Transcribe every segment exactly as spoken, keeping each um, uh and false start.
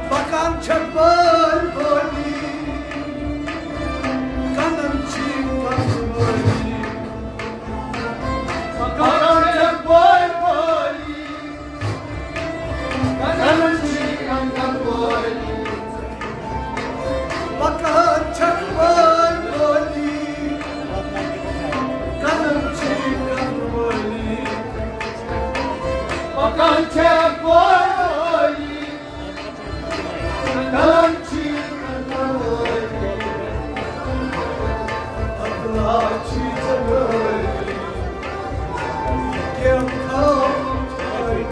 پکان چھےٚ بٲلۍ بٲلی، کَنَن چھِ کَنہٕ وٲلی۔ پکان چھےٚ بٲلۍ بٲلی، کَنَن چھِ کَنہٕ وٲلی۔ پکان چھےٚ بٲلۍ بٲلی، کَنَن چھِ کَنہٕ وٲلی۔ پکان چھےٚ بٲلۍ بٲلی، کَنَن چھِ کَنہٕ وٲلی۔ اَدٕ لَچھِ جَنٲوی، کیٛاہ تھاوٕ تۄہہِ؟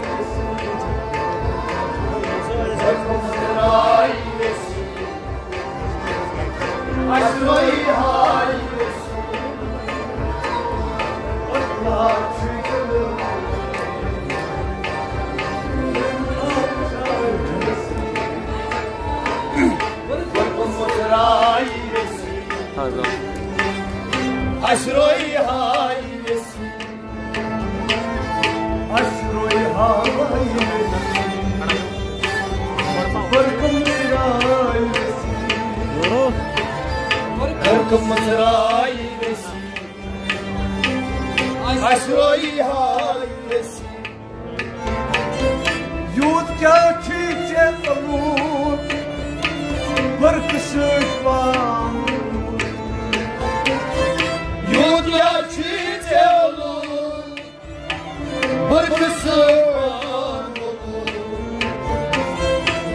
یوٗت کیٛاہ چھُے ژےٚ لوٗکھ بٔرکہٕ سۭتۍ پانہٕ؟ یوٗت کیٛاہ چھُے ژےٚ لوٗکھ بٔرکہٕ سۭتۍ پانہٕ؟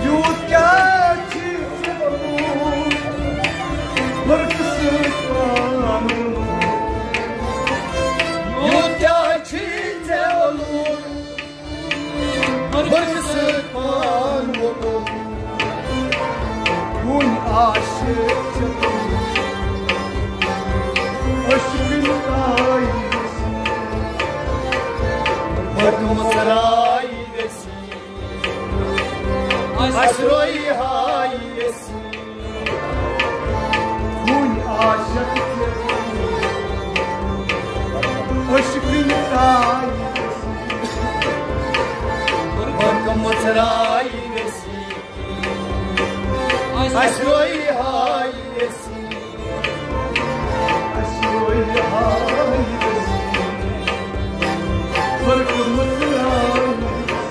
یوٗت کیٛاہ چھُے ژےٚ لوٗکھ بٔرکہٕ سۭتۍ پانہٕ؟ یوٗت کیٛاہ چھُے ژےٚ لوٗکھ بٔرکہٕ سۭتۍ پانہٕ ووٚنمُت؟ وُنہِ عاشق ژےٚ گوٚمُت عشقٕنۍ تایہِ، بٔرکہٕ مُژراے ویسی، اَسہِ روٚیہِ ہاے ویسی۔ وُنہِ عاشق ژےٚ عشقٕنۍ تایہِ، بٔرکہٕ مُژراے ویسی، اَسہِ روٚیہِ ہاے ویسی۔ اَسہِ روٚیہِ ہاے ویسی، بٔرکہٕ مُژراے ویسی،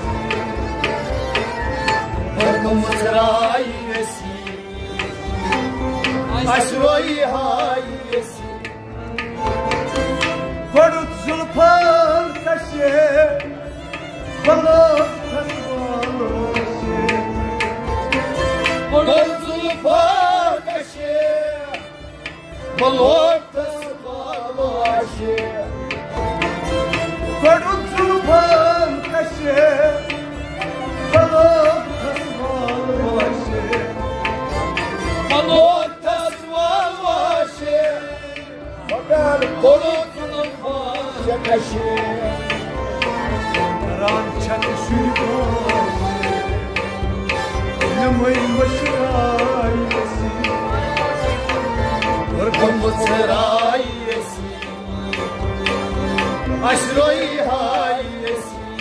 بٔرکہٕ مُژراے ویسی۔ اَسہِ روٚیہِ ہاے ویسی۔ گۄڈٕ زُلفَن کَشے، بَلوٹ تھَس والوشے۔ گۄڈٕ زُلفَن کَشے، بَلوٹ تھَس والوشے۔ گۄڈٕ زُلفَن کَشے، بَلوٹ تھَس والوشے۔ بَلوٹ تھَس والوشے۔ مگر کوٚرُکھ ژےٚ کشیر۔ کران چھَکھ شُرۍ بٲژ یِمَے مٔشرٲے أسی۔ اور گٔمٕژ راے أسی۔ اَسہِ روٚیہِ ہاے أسی۔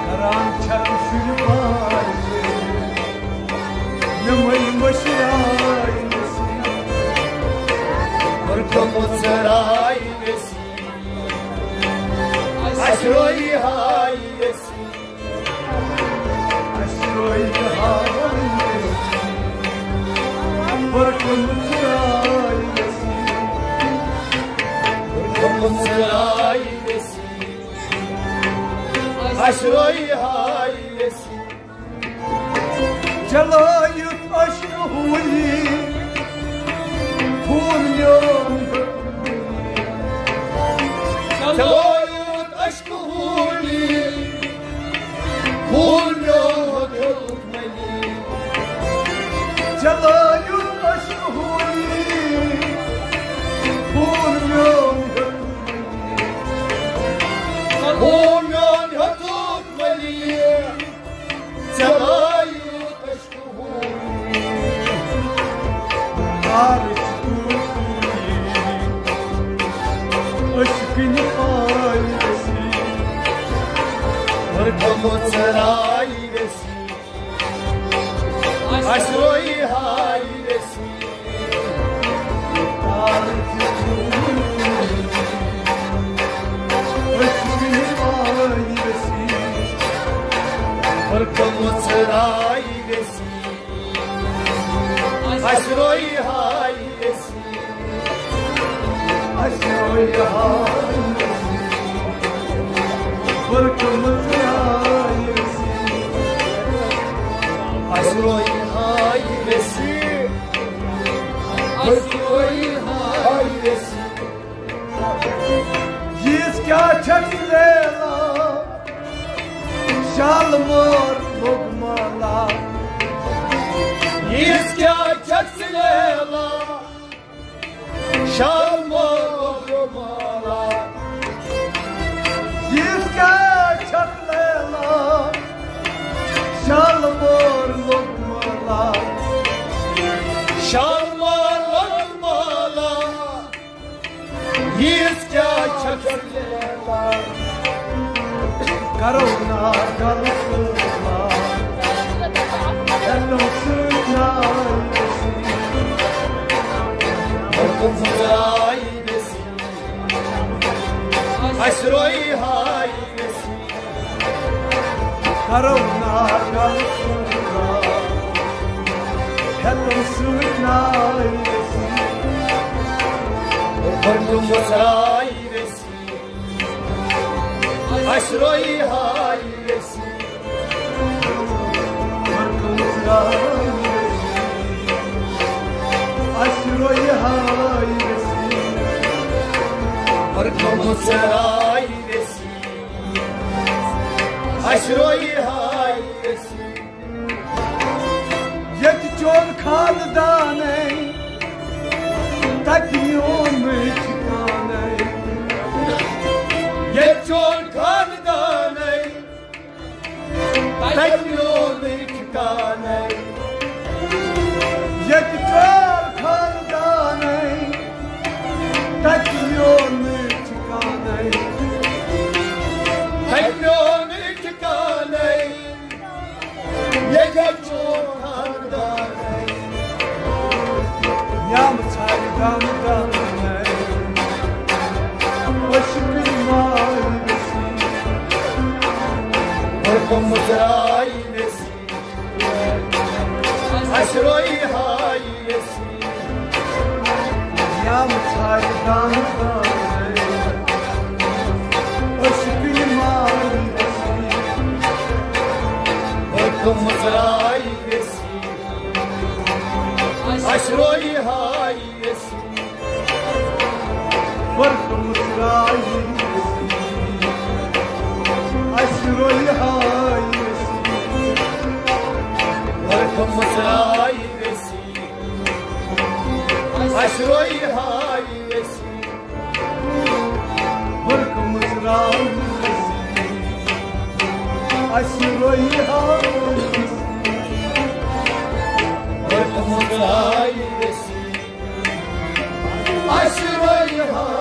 کران چھَکھ شُرۍ بٲژ یِمَے مٔشرٲے أسی۔ اور گٔمٕژ راے أسی۔ اَسہِ روٚیہِ ہاے أسی۔ اَسہِ روٚیہِ ہاے أسی۔ اور گٔمٕژ راے أسی۔ اور گٔمٕژ راے أسی۔ اَسہِ روٚیہِ ہاے أسی۔ چلٲیِتھ عشقہٕ ہوٗلی، خوٗن میون۔ چلٲیِتھ عشقہٕ ہوٗلی، خوٗن میون۔ لٲگِو عشقہٕ ہوٗنی، ہوٗن میون ہیوٚتُن مٔلی۔ ہوٗن میون ہیوٚتُن مٔلی۔ ژےٚ لٲگِو عشقہٕ ہوٗنی، عارف ہوٗنی۔ عشقٕنۍ پاے ویسی، ورقہٕ مُژراے ویسی۔ اَسہِ روٚے ہاے ویسی۔ ورقہٕ مُژراے ویسی۔ اَسہِ روٚے ہاے ویسی۔ اَسہِ روٚے ہاے ویسی۔ ورقہٕ مُژراے ویسی۔ اَسہِ روٚے ہاے ویسی۔ اَسہِ روٚے ہاے ویسی۔ ییٖژ کیٛاہ چھَکھ لیلا، شالمور لوٚگ مالا۔ ییٖژ کیٛاہ چھَکھ لیلا، شالمور لوٚگ مالا۔ ییٖژ کیٛاہ چھَکھ لیلا، شالمور لوٚگ مالا۔ شالمور لوٚگ مالا۔ ییٖژ کیٛاہ چھَکھ لیلا۔ کرو نا گل سۭتۍ لاگ، ہٮ۪تو سۭتۍ ناے ویسی۔ حُکم ہُنٛد آے ویسی۔ اَسہِ روٚے ہاے ویسی۔ کرو نا گل سۭتۍ لاگ، ہٮ۪تو سۭتۍ ناے ویسی۔ حُکم ہُنٛد آے ویسی۔ اَسہِ روٚے ہاے ویسی۔ اَسہِ روٚے ہاے ویسی۔ ورقہٕ مُژراے ویسی۔ اَسہِ روٚے ہاے ویسی۔ ییٚتہِ چون خاندانَے، تَتہِ میون ٹھِکانَے۔ ییٚتہِ چون خاندانَے، تَتہِ میون ٹھِکانَے۔ ییٚتہِ چون خاندانَے، تَتہِ میون ٹھِکانَے۔ تَتہِ میون ٹھِکانَے۔ ییٚتہِ چون خاندانَے۔ یام ژھارِ دم دمے، عشقٕنۍ ماے ویسی۔ ورقہٕ مُژراے ویسی۔ اَسہِ روٚے ہاے ویسی۔ یام ژھارِ دم دمے، عشقٕنۍ ماے ویسی۔ ورقہٕ مُژراے ویسی۔ اَسہِ روٚے ہاے ویسی۔ ورقہٕ مُژراے ویسی۔ اَسہِ روٚے ہاے ویسی۔ ورقہٕ مُژراے ویسی۔ اَسہِ روٚے ہاے ویسی۔ ورقہٕ مُژراے ویسی۔ اَسہِ روٚے ہاے ویسی۔ ورقہٕ مُژراے ویسی۔ اَسہِ روٚے ہاے